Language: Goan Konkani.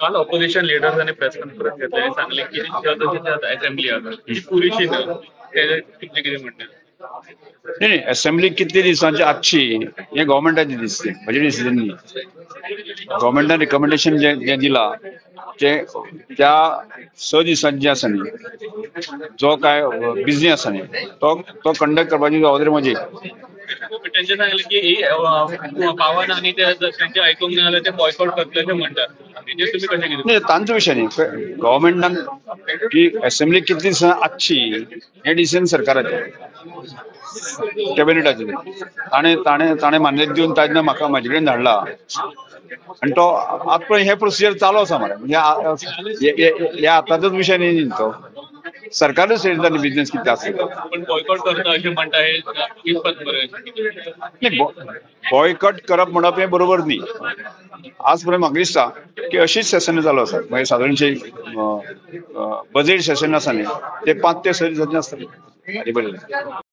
काल ऑपोजिशन लिडर्सांनी प्रेस कॉन्फरन्स घेतली आनी सांगलें की जी असेंब्ली आसा ती पुरेशी ना. तेजेर तुमचें कितें म्हणणें? नाही नाही, असेंब्ली कितले दिसांची आसची हें गव्हर्मेंटाचें डिसिजन, म्हजें डिसिजन न्ही. गव्हर्मेंटान रिकमेंडेशन जें जें दिलां तें त्या 6 दिसांनी जें आसा न्ही, जो काय बिझी आसा न्ही तो तो कंडक्ट करपाची जबाबदारी म्हजी. तेंचे सांगलें की ही पावना आनी ते तेंचे आयकूंक ना जाल्यार ते बॉयकॉट करतले अशें म्हणटात. तेजेर तुमी कशें कितें? नाही, तांचो विशय न्ही. गव्हर्मेंटान की असेंब्ली कितली दिसां आसची हें डिसिजन सरकाराचें, कॅबिनेटाचें. ताणें ताणें ताणें मान्यता दिवन ताजें म्हाका म्हाजे कडेन धाडला आनी तो आतां पर्यंत हें प्रोसिजर चालू आसा मरे. म्हणजे हे आतांचोच विशय न्ही तो, सरकारच थरयता न्ही बिजनेस कितें आसता. पण बॉयकॉट करता अशें म्हणटा हे कितपत बरें? नाही, बॉयकॉट करप म्हणप हें बरोबर न्ही. आज पर्यंत म्हाका दिसता की अशीच सेशन चालू आसा. मागीर सादारणशे बजेट सेशन आसा न्ही ते 5 ते 6 दिसांचें आसतलें. बरें.